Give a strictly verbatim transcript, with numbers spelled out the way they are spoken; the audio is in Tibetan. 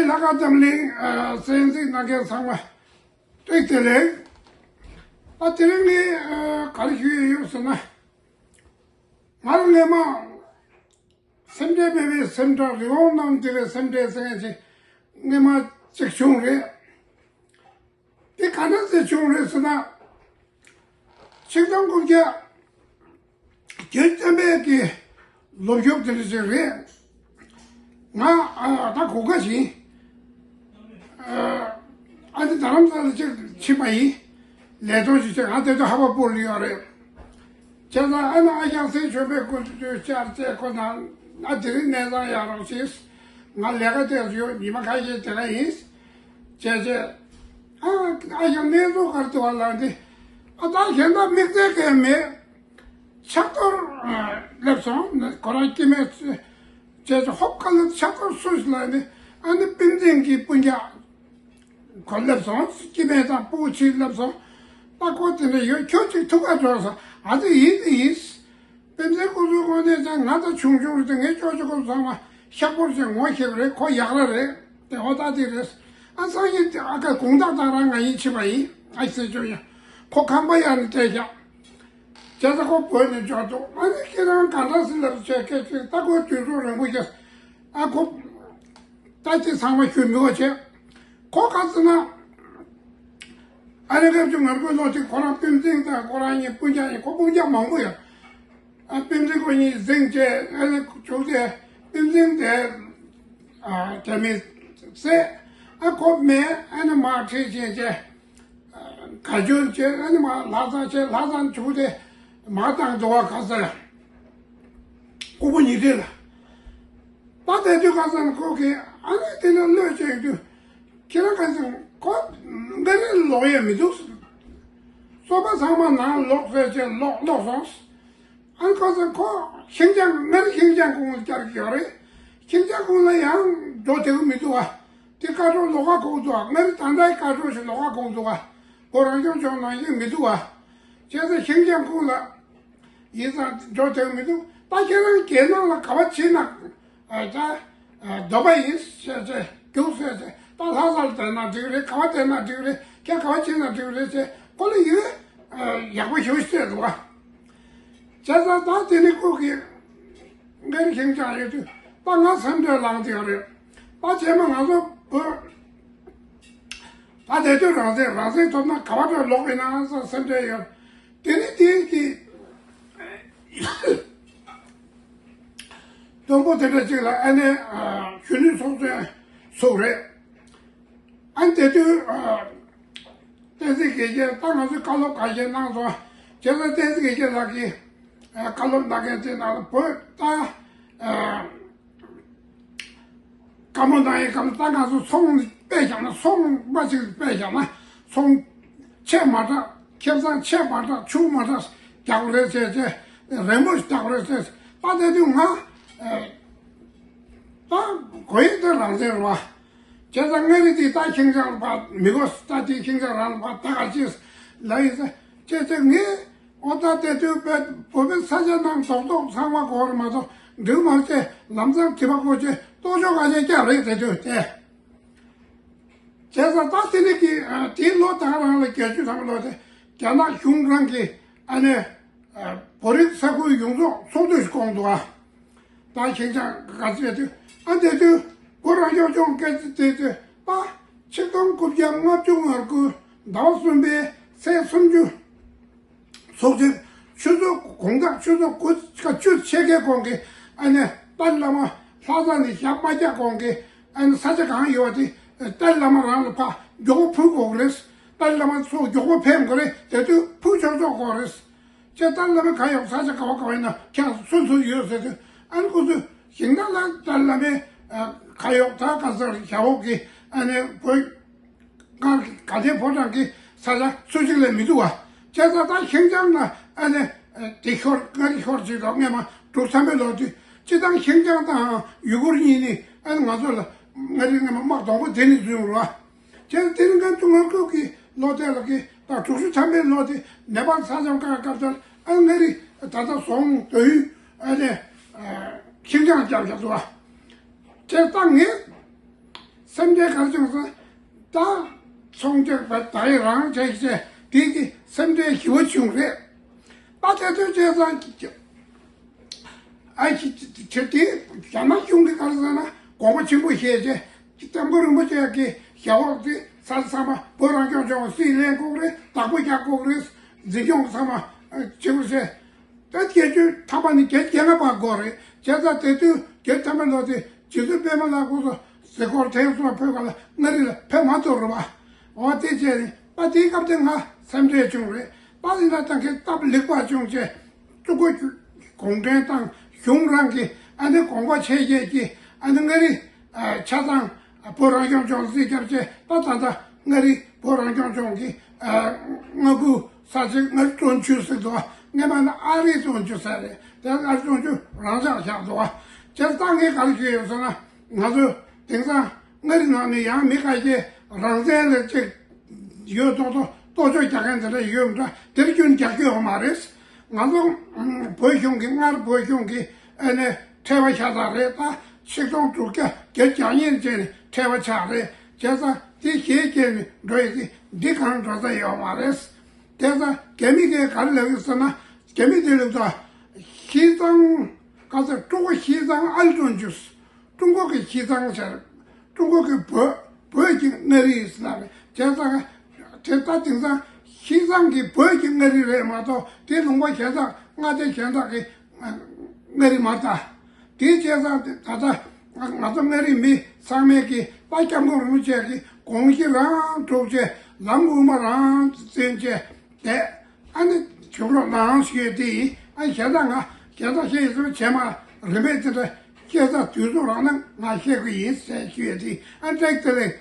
ལྷ་ཁང་འཛམ་གླིང་གསན་གཟིགས་གནང་མཁན་ཚང་མ་བཀྲ་ཤིས་བདེ་ལེགས། ཨ་དེ་རིང་ངས་ག་རེ་ཞུ་ཡི་ཡོད་ཟེར་ན། ང་རང་སྔས་མ་སེམས་ཁྲལ་མེད་པའི་སེམས་ཁྲལ། རི་བོང་གནམ་བདེ་བའི་སེམས་ཁྲལ་ཟེར་མཁན་ཅིག་སྔས་མ་ཅིག་བྱུང་རེད། དེ་ག་འདྲ་ཟེར་བྱུང་རེད་ཟེར་ན། ཆིག་སྟོང་དགུ་བརྒྱ་བརྒྱད་ཅུ་ཐམ་པའི་གི་ལོ་མཇུག་དེ་འདྲ་ཞིག་རེད། ང་ཨ་ད་གོ་སྐབས་ཤིག་ཨ་ནི་རྡ་རམ་ས་ལ་ཅིག་ཕྱིན་པ་ཡིན། ལས་དོན་ཞིག་བྱས། ང་དེ་དུས་ཧ་བ་པོར་ལ་ཡོད་རེད། བྱས་ཙང་ཨ་ནི་ཨ་ཞང་སྲས་བྱོན་པའི་སྐུ་མདུན་དུ་བཅར་བྱས། ཁོ་ན་ཨ་དེ་རིང་གནས་ཚང་ཡག་རོགས་བྱེད། ང་ལས་ཀ་དེ་ཡོད། ཉི་མ་ཁ་ཤས་དེ་ག་ཡིན། བྱས་བྱས། ཨ་ཨ་ཞང་གནས་ཚུལ་ག་རེ་འདུག་བ་ལབ་དུས། ཨ་ད་གཞན་དག་དམིགས་བསལ་གང་མེད། ཕྱག་རྡོར་སླེབས་སོང་། ཁོ་རང་སྐྱེ་དམན་བྱས་བྱས། ཧོབ་ཁ་ལ་ཕྱག་རྡོར་སུ་ཞིག་ལབ་ནས། ཨ་ནི་བསྟན་འཛིན་གྱི་སྤུན་ཀྱག་ཁོ་སླེབས་སོང་། སྐྱེ་དམན་དང་སྤུ་གུ་ཅིག་སླེབས་སོང་། ད་ཁོ་དེ་འདྲ་ཡོད། ཁྱོད་ཅིག་ཐུག་ག་འགྲོ་ཟེར། ཨ་ཙི་ཡིན་ཏེ་ཡིན། བསྟན་འཛིན་སྐུ་ཚེ་དངོས་གནས་ཀྱང་ང་ད་ཆུང་ཆུང་རེད་དེ། ངའི་ཅོ་ཅོ་ཁོ་ཚང་མ་ཤག་པོར་བྱས་ངོ་ཤེས་པ་རེད། ཁོ་ཡག་ར་རེད་དེ། འོ་ད་དེ་རེད། ཨ་སང་ཉིན་དེ་ཨ་ཁ་དགོང་དག་ད་རང་ང་ཡིན་ཕྱིན་པ་ཡིན། ཨ་ཟེར་ཅོ་ཡ། ཁོ་ཁང་པ་ཡར་ནས་སྤྲད་ཤག་བྱས་ཙང་ཁོ་བོད་ནས་འབྱོར་འདུག་ཨ་ནི་ཁྱེད་རང་ག་འདྲ་སེ་ལབ་བྱས་སྐད་ཅིག་ད་ཁོ་དུས་ཚོད་རིང་པོ་བྱས། ཨ་ཁོ་ད་ཅི་ཚང་མ་ཞུ་མི་དགོས་བྱས། ཁོ་ག་ཟེར་ན། ཨ་ནི་སྐབས་ཀྱི་ངར་ཁོའི་ལོ་དེ་ཁོ་རང་བསྟན་འཛིན་དང་ཁོ་རང་གཉིས་སྤུན་ཀྱག་ཡིན། ཁོ་སྤུན་ཀྱག་མང་པོ་ཡོད། ཨ་བསྟན་འཛིན་ཁོ་གཉིས་འཛིང་བྱས། ཨ་ནི་བྱུགས་ཏེ་བསྟན་འཛིན་དེ་ཨ་དེ་མི་བསད། ཨ་ཁོ་མེད། ཨ་ནི་མར་ཁྲིད་བྱས་བྱས། ག་ཅོལ་བྱས། ཨ་ནི་མར་ལྷ་ས་བྱས། ལྷ་ས་བྱུགས་ཏེ་མར་བཏང་འདུག་བ། ག་ས་ཡ། ལྐུགས་པ་ཉིས་སྟོང་ལ། ད་དེ་དུས་ག་ས་ན་ཁོ་གིས་ཨ་ནི་དེ་ལ་གློད་བྱས་དུས། ཁྱེད་རང་ག་ས་ན་ཁོ་མངའ་རིས་ལོག་ཡས་མི་འདུག་སོ་པ་ཚང་མ་ནང་ལོག་ཟེར་བྱས་ལོག་ལོག་སོང་། ཨ་ནི་ག་ས་ན་ཁོ་ཤིང་ཅང་། མངའ་རིས་ཤིང་ཅང་ཁོངས་ལ་བཅར་གྱི་ཡོད་རེད། ཤིང་ཅང་ཁོངས་ལ་ཡང་འགྲོ་བདེ་པོ་མི་འདུག་བ། དེ་བཀའ་འཁྲོལ་ལོགས་ཀ་གོ་འདུག་བ། མངའ་རིས་ད་ལྟའི་བཀའ་འཁྲོལ་ཞིག་ལོགས་ཀ་གོ་འདུག་བ། བོད་རང་སྐྱོང་ལྗོངས་ནང་བཞིན་མི་འདུག་བ། བྱས་ཙང་ཤིང་ཅང་ཁོངས་ལ་ཡིན་ཙང་འགྲོ་བདེ་པོ་མི་འདུག་ད་ཁྱེད་རང་རྒྱལ་ནང་ལ་ག་པར་ཕྱིན་ན། ཨ་ད་ཨ་སྡོད་པ་ཡིན་ཟེར་བྱས། རྒྱུགས་ཟེར་བྱས། ད་ལྷ་ས་ལ་བསྡད་ན་འགྲིག་རེད། ག་པར་བསྡད་ན་འགྲིག་རེད། ཁྱེད་ག་པར་ཕྱིན་ན་འགྲིག་རེད་ཟེར། ཁོ་ལ་ཡོད། ཨ་ཡག་པོ་ཞེ་པོ་བཤད་འདུག་བ། བྱས་ཙང་ད་དེ་ནི་ཁོ་གི་མངའ་རིས་ཤིང་ཅང་ཡོད་དུས། ད་ང་སེམས་ཁྲལ་ལངས་བསྡད་ཡོད་རེད། ད་རྗེས་མ་ང་ཚོ་བོད་ད་དེ་དུས་རང་བཙན་རང་བཙན་ཐོབ་ན་ག་པར་འགྲོ་ལོག་ཡིན་ན་བསམ་སེམས་ཁྲལ་ཡོད། དེ་ནི་དེ་གི་དོན་པོ་དེ་འདྲ་ཅིག་ལ་ཨ་ནི་གཞོན་ནུ་ཚོགས་ཆེན་ཚོགས་རེད། ཨ་ནི་དེ་དུས་བསྟན་འཛིན་དགེ་རྒྱས། ད་ང་ཚོས་བཀའ་སློབ་ཁ་ཤས་གནང་སོང་། བྱས་ཙང་བསྟན་འཛིན་དགེ་རྒྱས་ལགས་ཀྱིས་བཀའ་སློབ་གནང་མཁན་དེ་ནང་ལ་བོད་ད་བཀའ་མོལ་གནང་ཡའི་སྐབས་ལ། ད་ང་ཚོ་ཚོང་དཔེ་བཞག་ན། ཚོང་པ་ཅིག་དཔེ་བཞག་ན། ཚོང་ཆེ་མ་དྲགས། ཁེ་བཟང་ཆེ་མ་དྲགས། ཆུང་མ་དྲགས་རྒྱག་དགོས་རེད་ཟེར་བྱས། རན་པོ་ཞིག་རྒྱག་དགོས་རེད་ཟེར། ད་དེ་དུས་ང་ད་གོ་ཡི་དེ་རང་བཙན་རེད་བ། བྱས་ཙང་མངའ་རིས་དེ་ད་ཤིང་ཅང་ལ་ཕར་མི་དགོས། ད་དེ་ཤིང་ཅང་རང་ལ་ཕར་ད་ག་ཅིག་ལབ་ཡིན་ཟེར། བྱས་ཙང་ངས་ཨོ་ད་དེ་དུས་བོད་བོད་པའི་ས་ཆ་རྣམས་རྡོག་རྡོག་ཚང་མ་དགོས་རེད་མ་གཏོགས་འགྲིག་མ་རེད་ཟེར། ལམ་སང་དྲི་བ་བཀོད་བྱས་ལྟོ་ཆོག་ཁ་ཤས་བསྐྱངས་རེད་དེ་དུས་དེ། བྱས་ཙང་ད་དེ་ནི་གི་དེའི་ལོ་ད་ག་རང་ལ་བརྒྱད་ཅུ་ཐམ་པའི་ལོ་དེ་རྒྱ་ནག་གཞུང་རང་གིས་ཨ་ནི་བོད་རིགས་ས་ཁུལ་ཡོངས་རྫོགས་ཚོགས་འདུ་ཞིག་བསྐོངས་འདུག་ཨ། ད་ཁྱེད་ཅག་ག་ཚོད་དུས། ཨ་དེ་དུས་བོད་རང་སྐྱོང་ལྗོངས་སྐད་ཆ་དེ་དུས་པ། ཆིག་སྟོང་དགུ་བརྒྱ་ལྔ་བཅུ་ང་དགུ་ཟླ་བ་གསུམ་པའི་ཚེས་སུམ་ཅུ། ཚོགས་ཆེན་ཆུ་ཚོད་དགོང་དག་ཆུ་ཚོད་དགུ་ཆ་བཅུ་ཕྱེད་ཀའི་གོང་གི་ཨ་ནི་ཏཱ་ལའི་བླ་མ་ལྷ་ས་ནས་ཞག་མ་བརྒྱབ་གོང་གི་ཨ་ནི་ས་ཆ་གང་ཡོད་དེ་ཏཱ་ལའི་བླ་མ་རང་ལ་ཕར་མགྱོགས་པོ་ཕུལ་དགོས་ཀྱི་རེད། ཏཱ་ལའི་བླ་མ་ཚོ་མགྱོགས་པོ་ཕེབས་དགོས་རེད། དེ་དུས་ཕུལ་ཆོག་ཆོག་དགོས་རེད། ཅེས་ཏཱ་ལའི་བླ་མའི་ཁ་གཡོག་ས་ཆ་ག་བ་ག་བ་ཡིན་ན་ཁྱེད་སུ་སུ་ཡོད་ཟེར་དུས། ཨ་ནི་ཁོ་ཚོས་ཞིང་ནང་ལ་ཏཱ་ལའི་བླ་མའི་ཁ་གཡོག་ད་ག་ས་ཞབས་འོག་གི་ཨ་ནི་བོད་སྒར་ག་དེ་ཕོ་བྲང་གི་ས་ཆ་སུ་གཅིག་ལས་མི་འདུག་བ། བྱས་ཙང་ད་ཤིང་ཅང་ལ་ཨ་ནི་དེ་ཤོར་མངའ་རིས་ཤོར་ཅིག་དང་སྔས་མ་དྲུག་ཐམ་པའི་ལོ་དུས་སྤྱི་བཏང་ཤིང་ཅང་དང་ཡུ་གུར་གཉིས་ནི་ཨ་ནི་ང་ཚོ་ལ་མངའ་རིས་སྔས་མ་དམག་དང་པོ་དེ་ནས་བཟུང་རུ་བ། བྱས་ཙང་དེ་ནི་ང་ཚོ་ང་ཚོ་གི་ལོ་དེ་ལ་གི་ད་དྲུག་ཅུ་ཐམ་པའི་ལོ་དེ་ནེ་པཱལ་ས་མཚམས་ཁ་སྐབས་དེར་ཨ་ནི་མངའ་རིས་ད་ལྟ་ཟོང་དོ་ཡུལ་ཨ་ནི་ཤིང་ཅང་རྒྱབ་རྒྱབ་འདུག་བ། བྱས་ཙང་ངས། སེམས་ཁྲལ་ག་རེ་བྱུང་ཟེར་ན། ད་ཚོང་རྒྱག་པ་ད་ཡི་རང་བྱས་བྱས་དེ་གི་སེམས་ཁྲལ་ཞི་བ་བྱུང་རེད། ད་དེ་ཚོ་བྱས་ཙང་ཨ་ཞི་བྱེད་དེ་རྒྱ་ནག་གཞུང་གི་ག་རེ་ཟེར་ན་དགོངས་པ་ཆེན་པོ་བཞེས་བྱས་སྐྱབས་མགོན་རིན་པོ་ཆེ་གི་ཞལ་འོག་དེ་ས་ཚང་མ་བོད་རང་སྐྱོང་ལྗོངས་སྲིད་ལས་ཁུངས་རེད། བདག་པོ་རྒྱག་དགོས་རེད། འཛིན་སྐྱོང་ཚང་མ་ཆེན་པོ་བྱས། ད་བརྒྱད་ཅུ་ཐམ་པ་ནས་བརྒྱད་བརྒྱད་ལྔ་བར་འགོར་རེད། བྱས་ཙང་དེ་དུས་བརྒྱད་ཐམ་པ་ལོ་དེ་རྗེ་བཙུན་པད་མ་ལགས་ཁོང་ཚོ་གཟིགས་སྐོར་དེ་ཚོ་ཕེབས་ག་ལ་མངའ་རིས་ལ་ཕེབས་མ་ཐུབ་རེད་པ། འོ་དེ་བྱས་ནས་ད་དེའི་སྐབས་དེ་ང་སེམས་ཁྲལ་བྱུང་རེད། ད་ཡིན་ན་ད་མཁན་སྟབས་ལེགས་པ་བྱུང་བྱས་ཀྲུང་གོ་གུང་ཁྲན་ཏང་གཞུང་རང་གི་ཨ་ནི་དགོངས་པ་ཆེ་བཞེས་ཀྱིས་ཨ་ནི་མངའ་རིས་ཆ་ཚང་བོད་རང་སྐྱོང་ལྗོངས་སྲིད་སྐྱབས་བྱས། ད་ད་ལྟ་མངའ་རིས་བོད་རང་སྐྱོང་ལྗོངས་ཀྱི་མངའ་ཁུལ་ས་ཆ་མངའ་རིས་བཙན་བྱོལ་ཟེར་འདུག་མངའ་མ་ན་ཨ་རིའི་བཙན་བྱོལ་ཟེར་རེད། དེ་མངའ་རིས་བཙན་བྱོལ་རང་འཇགས་བཞག་འདུག་བྱས་ཙང་ངས་ག་རེ་ཞུས་ཡོད་ཟེར་ན། ང་ཚོ་དེང་སང་མངའ་རིས་ནང་ནས་ཡང་མི་ཁ་ཤས་རང་བཙན་ལ་ཅིག་ཡོད་མདོག་མདོག་གཏོར་བཅོས་རྒྱག་མཁན་དེ་འདྲ་ཡོད་མ་འདྲ། དེར་རྒྱུན་རྒྱག་རྒྱུ་ཡོད་མ་རེད། ང་ཚོ་བོད་གཞུང་གིས་སྔར་བོད་གཞུང་གིས་ཨ་ནི་ཁྲལ་པ་ཆགས་ཚར་རེད། ད་ཆིག་སྟོང་དྲུག་བརྒྱ་བརྒྱད་ཅུ་གྱ་གཉིས་བྱས་ནས་ཁྲལ་པ་ཆགས་རེད། བྱས་ཙང་དེ་ཞེ་བཅད་ནས་འགྲོ་ཡི་དེ་འདི་གང་འགྲོ་ས་ཡོད་མ་རེད། དེ་ཙང་རྒྱ་མི་གིས་ག་རེ་ལབ་ཡོད་ཟེར་ན། རྒྱ་མི་དེ་ལབ་ད་西藏། ག་ཚོད་ཀྲུང་གོ་西藏二中局། ཀྲུང་གོ་གི་西藏་ཟེར། ཀྲུང་གོ་གི་བོད་བོད་ཀྱི་མངའ་རིས་ཟེར་ལབ་རེད། བྱས་ཙང་དེ་ད་དེང་སང་西藏་གི་བོད་ཀྱི་མངའ་རིས་རེད་མ་གཏོགས་དེ་ལུང་པ་གཞན་དག་མངའ་སྡེ་གཞན་དག་གི་མངའ་རིས་མ་རེད་ད། དེ་བྱས་ཙང་ད་ལྟ་ང་ཚོ་མངའ་རིས་མི་ཚང་མས་ཀྱི་ད་སྐྱབས་མགོན་རིན་པོ་ཆེ་གི་དགོངས་གཞི་རང་སྒྲུབ་བྱས་ལམ་དབུ་མ་རང་འཛིན་བྱས་བསྡད། ཨ་ནི་བྱུང་རོགས་གནང་ཞུས་ཏེ། ཨ་གཞན་དག་ང་གཞན་དག་བཤད་ཡིན་ཟེར་བྱས་མ་རིན་པས་དེ་འདྲ་བཤད་ས་དུས་ཚོད་རག་ན་ང་བཤད་གི་ཡིན་ཟེར་ཞུས་ཏེ། ཨ་བཀྲ་ཤིས་བདེ་ལེགས།